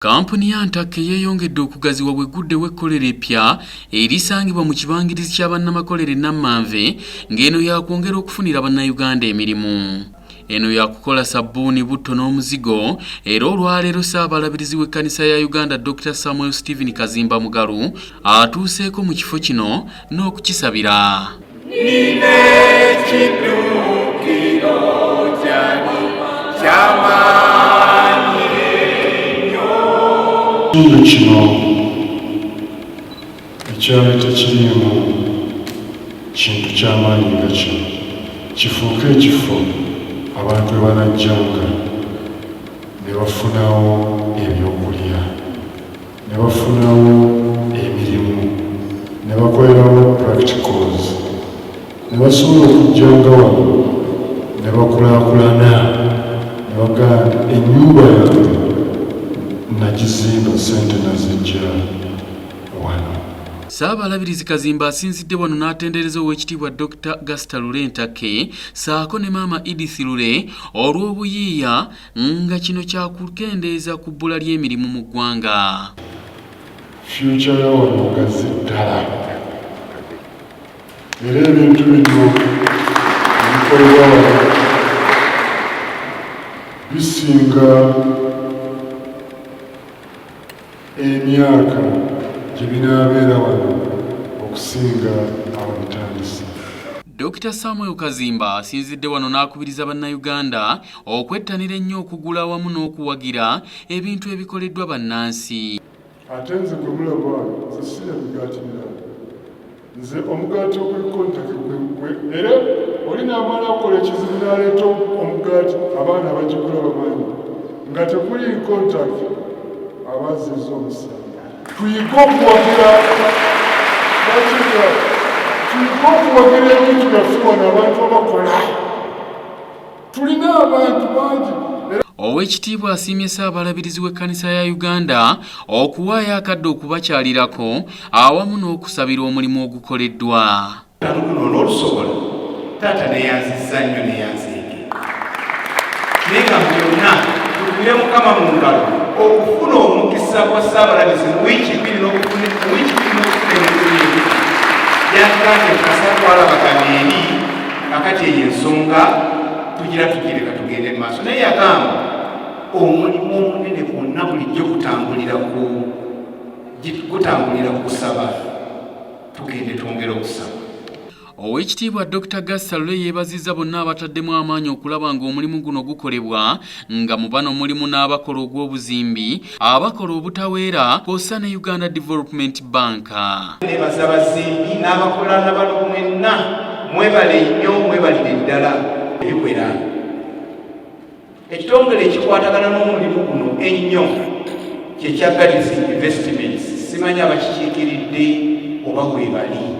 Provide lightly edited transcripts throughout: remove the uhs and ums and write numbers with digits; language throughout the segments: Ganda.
Kampuni ya Ntakke yeeyongedde okugaziwa bw'egguddewo ekkolero eppya erisangibwa mu kibangirizi kya bannamakolero e Nammanve ng'eno yaakwongera okufunira Bannayuganda emirimu. Eno yaakukola sabbuuni, butto n'omuzigo era olwaleero Ssaabalabirizi w'ekkanisa ya Uganda Dokita Samuel Stephen Kazimba Mugalu atuuseeko mu kifo kino n'okukisabira. Nina ekiddukiro kyange ky'amaanyi ennyo. Ekitundu kino ekyali tekiriimu kintu ky'amaanyi nga kino kifuuke ekifo abantu we banajjanga ne bafunawo ebyokulya. Ne bafunawo emirimu, ne bakolerawo practicals, ne basobola okujjanga wano ne bakulaakulana ne bagamba nti ennyumba yange nagizimba ssente nazijja wano. Ssaabalabirizi Kazimba asinzidde wano n'atendereza Oweekitiibwa Dokita Gaster Lule Ntakke ssaako ne Maama Edith Lule olw'obuyiiya nga kino kyakukendeeza ku bbula ly'emirimu mu ggwanga. Future ya wano ngazi ddala era ebintu bino ebikolebwa wano bisinga emyaka gye binaabeera wano okusinga awo bitandise. Dokita Samuel Kazimba asinzidde wano n'akubiriza Bannayuganda okwettanira ennyo okugula awamu n'okuwagira ebintu ebikoleddwa bannansi. Ate nze gwe mulaba wano, nze sirya migaati mirala. Nze omugaati oguliko ntake gwe gwe era oli n'amala akola ekizibu n'aleeta omugaati abaana abagigula bamanyi nga tekuliiko ntake aba azizza omusango. Tuyige okuwagira bakira tuyige okuwagira ebintu byaffe wano abantu abakola tulina abantu bangi. Oweekitiibwa asiimye Ssaabalabirizi w'Ekkanisa ya Uganda okuwaayo akadde okubakyalirako awamu n'okusabira omulimu ogukoleddwa. Luno n'olusobola taata neyanzizza nnyo neyanzeege naye nga mu byonna tukubire Mukama mu ngalo okufuna omukisa gwa Ssaabalabirizi mu wiiki bbiri n'okufuna mu wiiki bbiri n'okufuna emirimu ebiri yatugambye kasa twalabagana eri kakati eyo ensonga tugira tugireka tugende mu maaso naye yagamba omulimu omunene gwonna bulijjo gutambulira ku gutambulira ku kusaba tugende twongere okusaba. Oweekitiibwa Dokita Gaster Lule yeebazizza bonna abataddemu amaanyi okulaba ng'omulimu guno gukolebwa nga mu bano mulimu n'abakola ogw'obuzimbi, abakola obutaweera kw'ossa ne Uganda Development Bank. Neebaza abazimbi n'abakola na bano mwenna mwebale nnyo mwebalire ddala ebiwera. Ekitongole ekikwatagana n'omulimu guno ennyo kye kya Gadis Investments, simanyi abakikiikiridde oba weebali.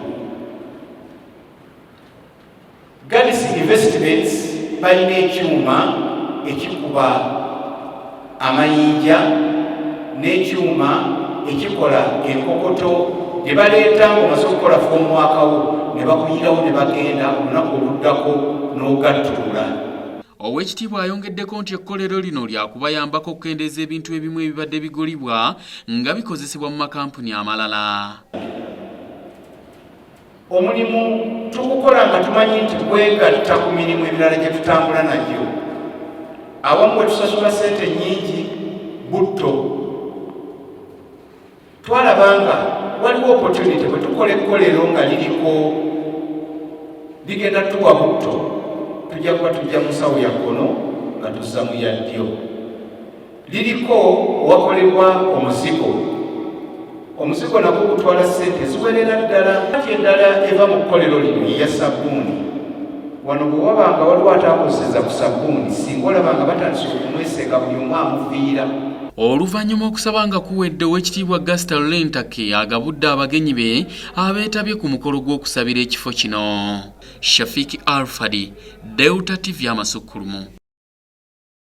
Gadis Investments balina ekyuma ekikuba amayinja n'ekyuma ekikola enkokoto ne baleeta ng'omaze okukola fomwakawo ne bakuyirawo ne bagenda olunaku oluddako n'ogattulula. Oweekitiibwa ayongeddeko nti ekkolero lino lyakubayambako okukendeeza ebintu ebimu ebibadde bigulibwa nga bikozesebwa mu makampuni amalala. Omulimu tugukola nga tumanyi nti gwegatta ku mirimu emirala gye tutambula nagyo. Awamu we tusasula ssente nnyingi butto. Twalaba nga waliwo opportunity bwe tukola ekkolero nga liriko ligenda tuwa butto, tujja kuba tujja mu nsawo ya kkono nga tuzza mu ya ddyo. Liriko owakolebwa omuzigo, omuzigo nagwo gutwala ssente ziwerera ddala. Kati endala eva mu kkolero lino ye ya sabbuuni. Wano bwe waba nga waliwo ataakozeseza ku sabbuuni, singa olaba nga batandise okumwesega buli omu amuviira. Oluvannyuma okusaba nga kuwedde, Oweekitiibwa Gaster Lule Ntake agabudde abagenyi be abeetabye ku mukolo gw'okusabira ekifo kino. Shafiki Alfadi, Delta TV Amasukkulumu.